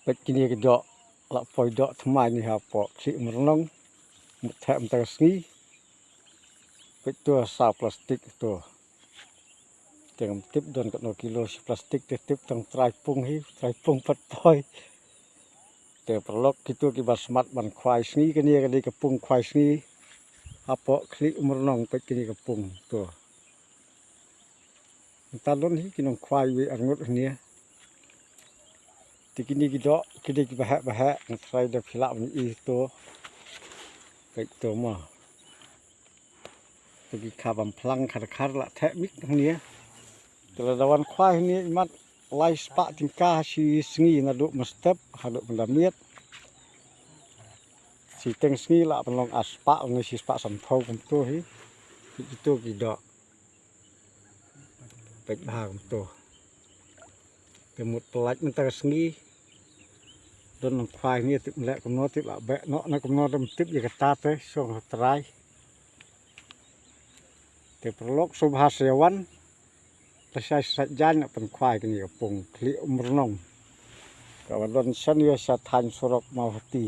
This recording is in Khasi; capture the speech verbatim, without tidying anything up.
Peit kine ki doh, la poi doh thymmai ne hapoh Khlieh Umrnong. Mut theh mynta ka sngi. Peit to, saw plastik to. Te ngam tip don katno kilo shi plastik, te tip tang trai pung hi, trai pung pat poi. Te paralok, kito kiba smat ban khwai sngi, kane ka dei ka pung khwai sngi. Hapoh Khlieh Umrnong, peit kane ka pung to. Mynta don hi ki nongkhwai wei ar ngut hangne. Te kine ki doh, ki dei kiba heh ba heh, nga tharai da phi lah ban i to. Peit to mo. Te ki kha bam phlang khar khar, la theh mik hangne. Te lada wan khwai hangne imat lai spah tyngka shi sngi, naduh mynstep haduh mynta miet. Shiteng sngi lah ban long ar spah ne shi spah sanphew kumto hi. Kito ki doh. Peit bha kumto. Te mut pyllait mynta ka sngi. Don nongkhwai hangne, tip leh kumno, tip lah beh noh ne kumno, dam tip ïa kata te shong ha trai. Te paralok, sngewbha sa ïa wan. Lashai sa jan na pynkhwai kane ka pung Khlieh Umrnong. Kaba don shen ïa sha thaiñ surok Mawhati.